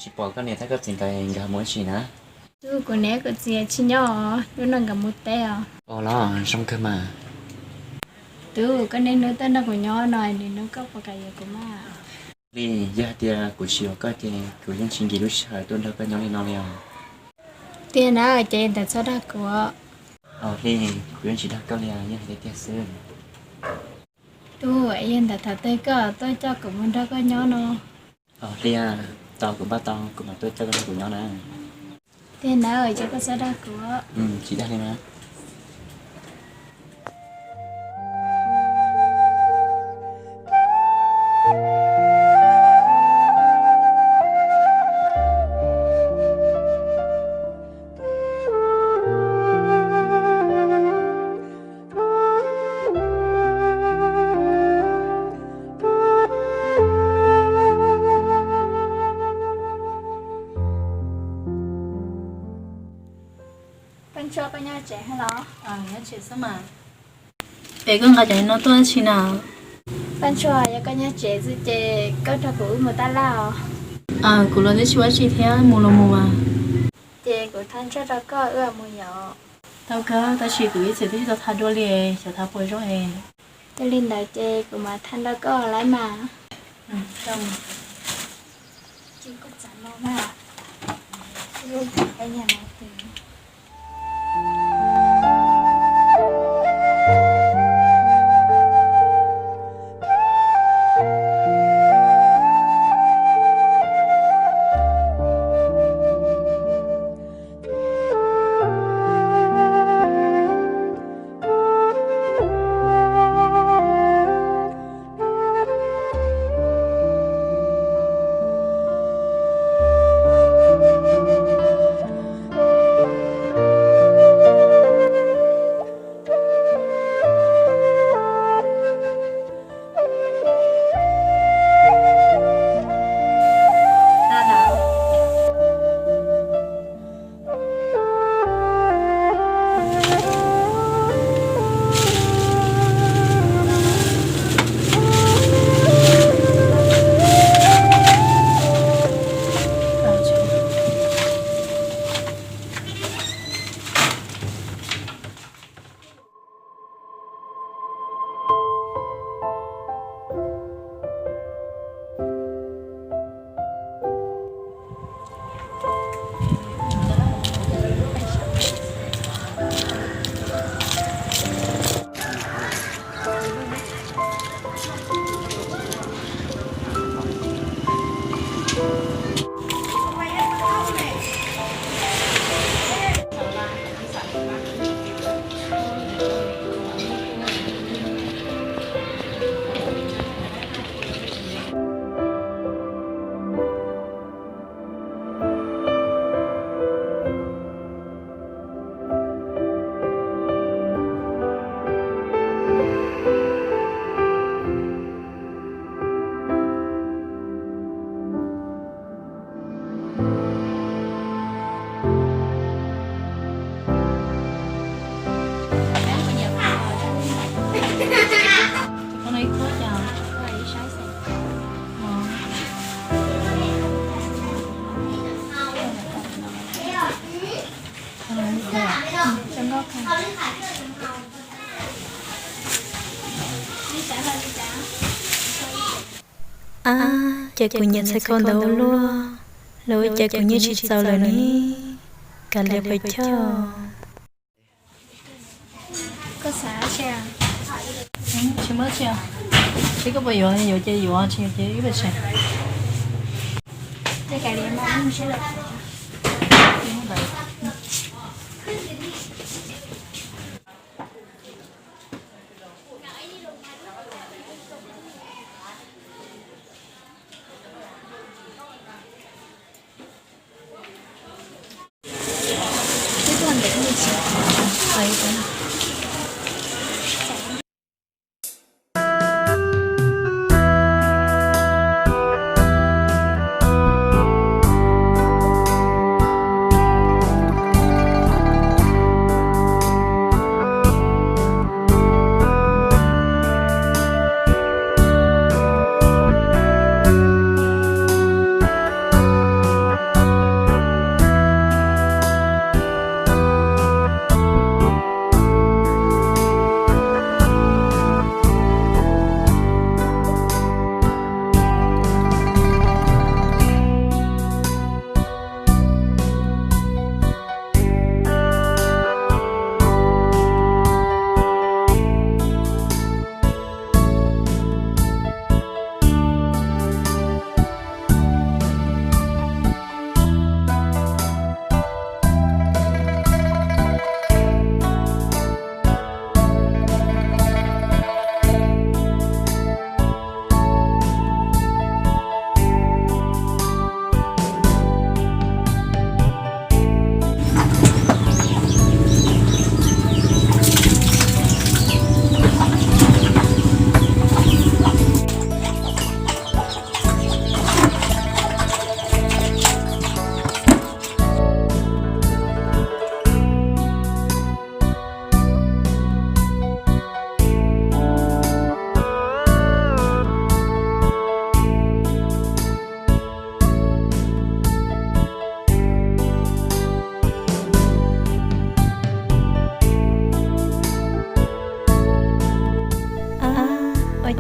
Tsis pom koj niam thiab koj txiv nkawd, nkawd mus ua dab tsi na? Tub, kuv niam kuv txiv tsis nyob os, hnub no nkawd mus teb os. Ua los zoo kawg mas. Tub, koj niaj hnub tuaj nrog kuv nyob no, niaj hnub koj puas kam yuav kuv mas? Li, yog hais tias kuv tsis yuav koj ces kuv yeej tsis nkim lub sij hawm tuaj nrog koj nyob li no li os. Tiag na, ces ntawd txhob dag kuv. Os Hli, kuv yeej tsis dag koj li, yeej hais tiag tiag xwb. Tub, yog ntawd thaum twg koj tuaj coj kuv mus nrog koj nyob no? Os Hli, tau kuv npaj tau kuv mam tuaj coj koj nrog kuv nyob na. Tiag na, ces koj txhob dag kuv. Tsis dag li na. Paj Ntsuab, koj nyob tsev los? Nyob tsev xwb mas. Es koj nqa cov no tuaj dab tsi na? Paj Ntsuab, yog koj nyob tsev xwb ces koj nrog kuv wb mus tab laj os. Kuv los twb tsis ua dab tsi thiab, mus los mus mas. Ces kuv thaj ntsaj rau koj, wb mus yom. Tau kawg, tab sis kuv ib txwm twb tsis tau thaj dua li, xyov thaj puas zoo es. Yog li ntawd ces kuv mam thaj nrog koj lawm mas. Ab, ces kuv nyiam txhais ko ntawd ua luaj, los ua cas kuv nyiam tsis txaus lawm ne? Kav liam pais cog. Tsis muaj tsi, seb koj puas yuav, yuav ces yuav, tsis yuav ces ib pliag tseg.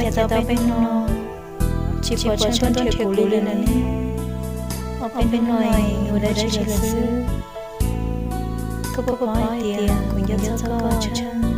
Cas tau ob peb hnub no tsis pom Tshaj tuaj nrhiav kuv li lawm ne? Ob peb hnub no yuav ua dab tsi lawm xwb? Koj puas paub hais tias kuv nco txog koj Tshaj?